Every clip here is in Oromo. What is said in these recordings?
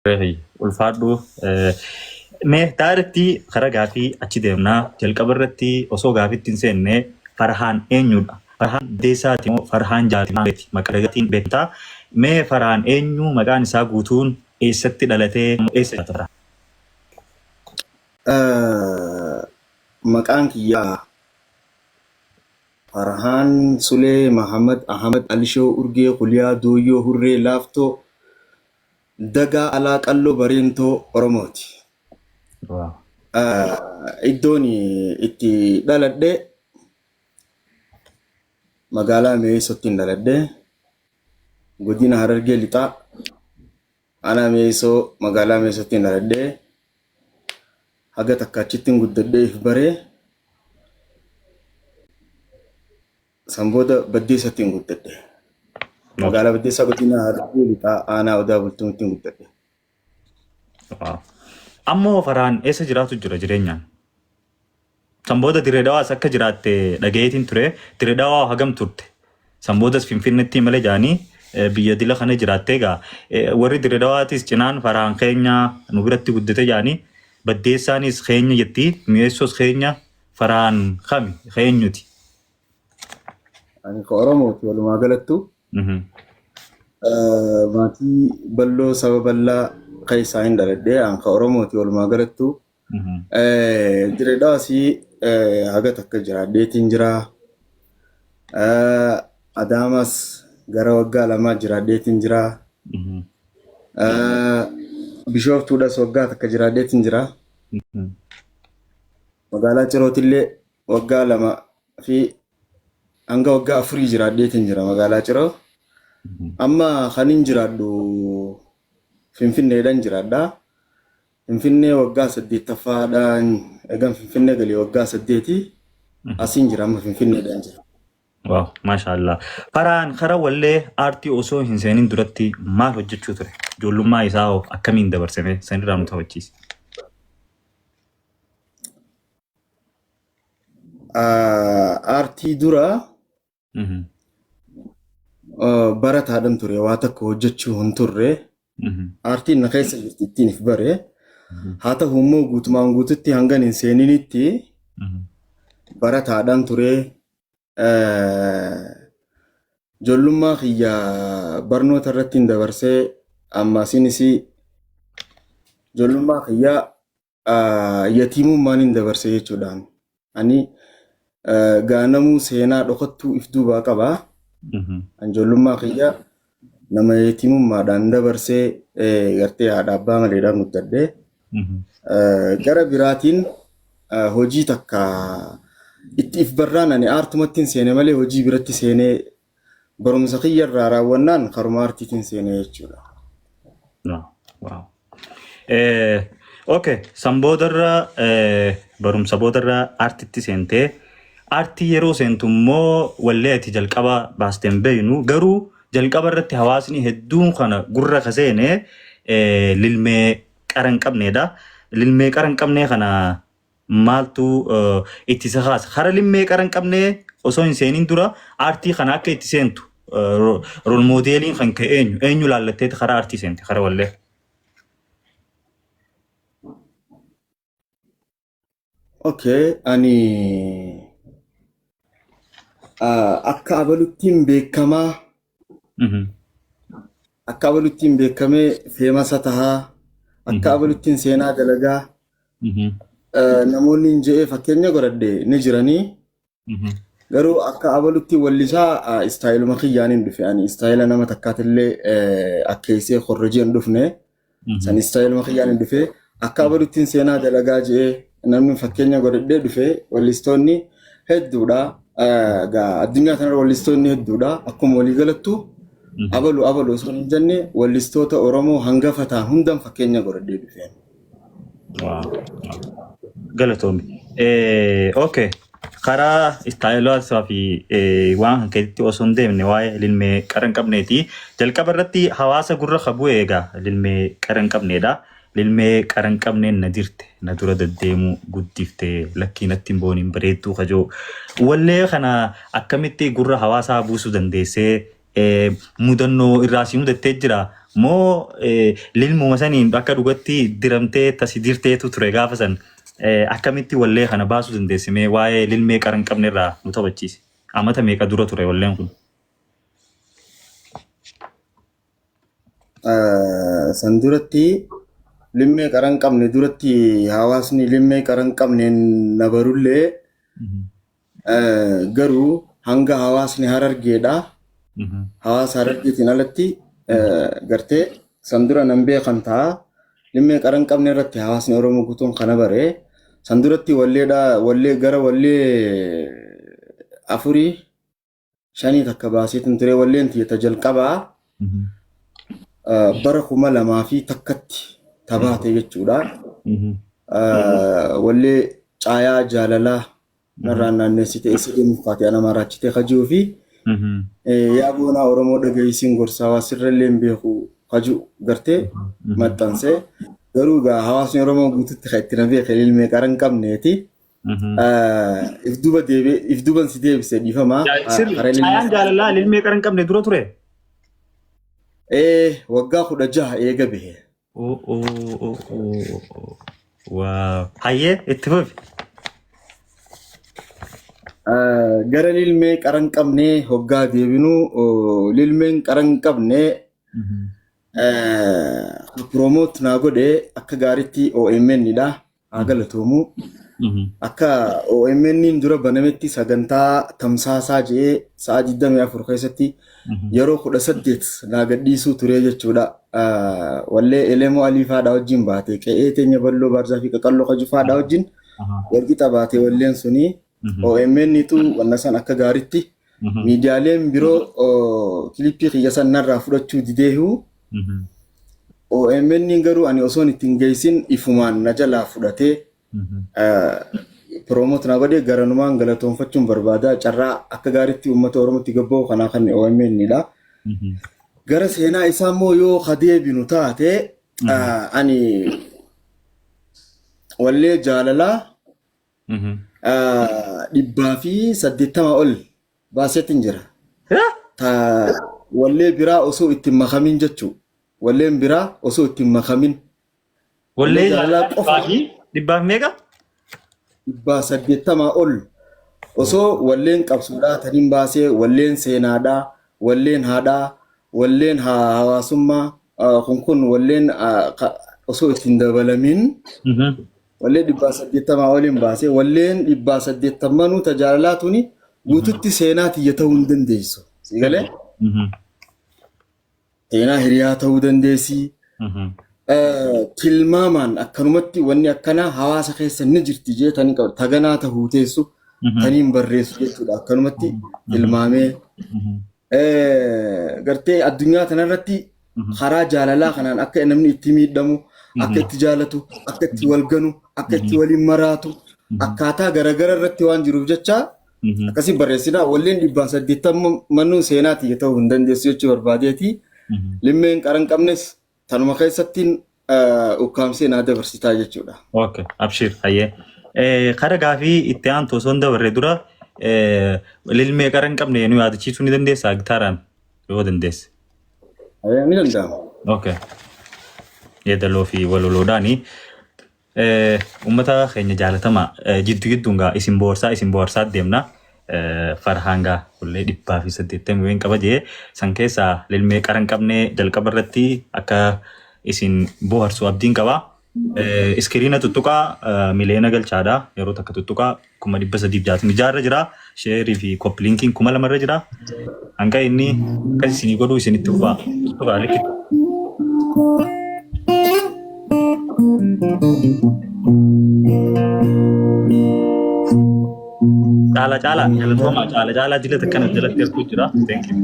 Reefi ulfaadhu. Mee daarettii karaa gaafii achi deemnaa. Jalqaba irratti osoo gaafiitti hin seenne Farhaan eenyudha? Farhaan Deessaati moo Farhaan Jaatimaati? Maqaa dagatiin beektaa. Mee Farhaan eenyu? Maqaan isaa guutuun eessatti dhalatee eessa jiraata? Maqaan kiyyaa Farhaan Sulee Mahamad Ahmad Alishoo Urgee Kuliyaa Dooyyoo Hurree Laaftoo Dagaa Alaa Qalloo Bareentoo Oromooti. Iddoon itti dhaladhe magaalaa Mi'eessootti dhaladhe. Godina Harargee Lixaa aanaa Mi'eessoo magaalaa Mi'eessootti dhaladhe. Haga takka achitti guddadhee if baree san booda Baddeessatti hin guddadhe. Magaalaa Baddeessaa godina Harargee Lixaa aanaa Odaa Bultumitti hin guddadhe. Ammoo Farhaan eessa jiraatu jira jireenyaan? San booda Dirree Dhawaas akka jiraatte dhagayeetiin ture. Dirree Dhawaa hagam turte? San boodas Finfinneetti malee jaanii biyya dila kana jiraatte egaa warri Dirree Dhawaatis cinaan Farhaan keenya nu biratti guddate jaanii Baddeessaanis keenya jetti Mi'eessoos keenya Farhaan kami keenyuti? Ani ka Oromooti walumaa galattu. Maatii bal'oo saba bal'aa keessaa hin dhaladhe. Ani ka Oromooti walumaa galattu. Dirree Dhawaas haga takka jiraadheetiin jira. Adaamas gara waggaa 2 jiraadheetiin jira. Bishooftuudhas waggaa takka jiraadheetiin jira. Magaalaa Cirootillee waggaa 2 fi hanga waggaa 4 jiraadheetiin jira magaalaa Ciroo. Amma kanin jiraadhu Finfinneedhaan jiraadha. Finfinnee waggaa 8ffaadhaan egan Finfinnee galee waggaa 8 asiin jira amma Finfinneedhaan jira. Waaw, maashaallah. Farhaan karaa wallee aartii osoo hin seenin duratti maal hojjechuu ture? Ijoollummaa isaa hoo akkamiin dabarsame? Sanirraa nu taphachiisi. Aartii dura barataadhaan ture, waa takka hojjechuu hin turre. Aartiin na keessa jirti ittiin if bare. Haa ta'u immoo guutumaan guututti hangan hin seeninitti barataadhaan ture. Ijoollummaa kiyya barnoota irratti hin dabarsee, ammaasiinis ijoollummaa kiyya yatiimummaan hin dabarse jechuudhaan. Ani gaanamuu seenaa dhokattuu if duubaa qaba. An ijoollummaa kiyya nama yatiimummaadhaan dabarsee, gartee haadha abbaa maleedhaan guddadhe. Gara biraatiin hojii takka itti if barraan ani aartumatti hin seene malee hojii biratti seenee barumsa kiyya irraa raawwannaan karuma aartiitiin seenee jechuudha. Wow. Okay, san boodarra barumsa boodarra aartitti seentee, aartii yeroo seentu immoo wallee ati jalqaba baasteen hin beeknu, garuu jalqaba irratti hawaasni hedduun kana gurra ka seene lilmee qara hin qabneedha. Lilmee qara hin qabnee kana maaltu itti isa kaasa? Kara lilmee qara hin qabnee osoo hin seenin dura aartii kana akka itti seentu role modeliin kan ka'e eenyu? Eenyu laallatteeti karaa aartii seente kara wallee? Okay, ani akka abaluttiin beekamaa, akka abaluttiin beekamee feemasa tahaa, akka abaluttiin seenaa dalagaa namoonni hin je'ee fakkeenya godhadhe ni jiranii. Garuu akka abalutti wallisaa istaayiluma kiyyaan hin dhufe. Ani istaayila nama takkaatillee akkeessee korrojee hin dhufne. San istaayiluma kiyyaan hin dhufe. Akka abaluttiin seenaa dalagaa je'ee namni fakkeenya godhadhee dhufe wallistoonni hedduudha. Addunyaa kanarra wallistoonni hedduudha. Akkuma walii galattu abalu abalu osoo hin jenne wallistoota Oromoo hangafa ta'an hundan fakkeenya godhadhee dhufe. Galatoomi. Okay. Karaa istaayilaa fi waan kan keetitti osoo hin deemne waa'ee lilmee qara hin qabneeti. Jalqaba irratti hawaasa gurra ka bu'e egaa lilmee qara hin qabneedha. Lilmee qara hin qabneen na dirte na dura deddeemuu guddifte lakkii natti hin booniin bareedduu kajoo. Wallee kana akkamitti gurra hawaasaa buusuu dandeessee, mudannoo irraa si mudattee jira? Moo lilmuma saniin akka dhugatti diramtee tasi dirteetu ture gaafa san akkamitti wallee kana baasuu dandeesse mee waa'ee lilmee qara hin qabne irraa nu taphachiisi. Amata meeqa dura ture walleen kun? San duratti limmee qara hin qabne duratti hawaasni limmee qara hin qabneen na barullee garuu hanga hawaasni Harargeedha. Hawaasa Harargeetiin alatti gartee san dura nan beekan ta'a. Limmee qara hin qabne irratti hawaasni Oromoo guutuun kana bare. San duratti walleedha wallee gara wallee afurii shanii takka baaseetin ture walleen tiyya ta jalqabaa bara 2001tti tabaate jechuudha. Wallee caayaa jaalalaa narraan naanneessite isa deemuuf kaate ana maraachite kajuu fi yaa boonaa Oromoo dhageessiin gorsaa waa sirrallee hin beeku kajuu gartee maxxansee garuu egaa hawaasni Oromoo guututti kan itti na beeke ilmee qara hin qabneeti. If duuba deebi'e if duuban si deebise dhiifama. Sirri Karaa ilmee caayaan jaalalaa lilmee qara hin qabne dura ture. Waggaa 16 eega bahe. Oh, oh, oh, oh, oh. Wow. Hayyee itti fufi. Gara lilmee qara hin qabne hoggaa deebinu lilmeen qara hin qabne promote naa godhe akka gaariitti OMN dha. Haa galatoomu. Akka OMN dura banametti sagantaa tamsaasaa jedhee sa'a 24 keessatti yeroo 18 naa gadhiisuu ture jechuudha. Wallee Elemoo Alii faadhaa wajjin baate qe'ee teenya bal'oo baarzaa fi qaqalloo kaju faadhaa wajjin walqixa baate walleen suni OMN tu wanna san akka gaariitti miidiyaaleen biroo kilippii kiyya san narraa fudhachuu dideehu OMN garuu ani osoon ittiin geessin ifumaan na jalaa fudhatee promote na godhee garanumaan galatoonfachuun barbaada. Carraa akka gaariitti uummata Oromootti gabba'u kanaa kan OMN dha. Gara seenaa isaa immoo yoo ka deebinu taate ani wallee jaalalaa 180 ol baaseetiin jira. Ta wallee biraa osoo itti hin makamin jechuu. Walleen biraa osoo itti hin makamin. Wallee Wallee jaalalaa jaalalaa qofa dhibbaaf dhibbaaf meeqa? 180 ol osoo walleen qabsoodhaa taniin baasee walleen seenaadhaa, walleen haadhaa, walleen hawaasummaa kun kun walleen osoo itti hin dabalamin wallee 180 oliin baasee walleen 180nuu tajaalalaa tuni guututti seenaa tiyya ta'uu hin dandeessu. Si galee? Seenaa hiriyaa ta'uu dandeessi. Tilmaamaan akkanumatti wanni akkanaa hawaasa keessa ni jirti jeetanii qabu. Taganaa ta'uu teessu taniin barreessu jechuudha. Akkanumatti tilmaamee gartee addunyaa kanarratti karaa jaalalaa kanaan akka namni itti miidhamu, akka itti jaalatu, akka itti wal ganu, akka itti waliin maraatu, akkaataa garaagara irratti waan jiruuf jecha akkasii barreessinaa walleen 180nuu seenaa tiyya ta'uu hin dandeessu jechuu barbaadeeti. Limmeen qara hin qabnes tanuma keessatti ukkaamsee naa dabarsitaa jechuudha. Okay, abshir, hayyee. Kara gaafii itti aantu osoo hin dabarre dura lilmee qara hin qabne nu yaadachiisuu ni dandeessaa gitaaraan yoo dandeesse. Hayyee, ni danda'ama. Okay. Yeedaloo fi waloloodhaani. Uummata keenya jaalatamaa jiddu jidduun gaa isin boharsaa isin boharsaa deemna. Farhaan gaa wallee 180 wayiin qaba jee san keessaa lilmee qara hin qabne jalqaba irratti akka isin boharsu abdiin qaba. Iskiriina tuttuqaa miliyoona galchaadha. Yeroo takka tuttuqaa 366,000 irra jira. Sheerii fi koppilinkiin 2000 irra jira. Hanga inni akkas isinii godhuu isinitti fufaa. Tuttuqaa likki. Caala caala galatoomaa caala caalaa jila takkana jalatti erguu jira. Thank you.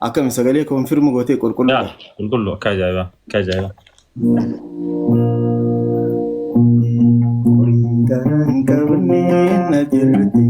Akkami sagalee koonfirmu gootee qulqulluudha. Yaa qulqullu akka ajaa'ibaa akka ajaa'ibaa. Horii garaa hin qabne na jirti.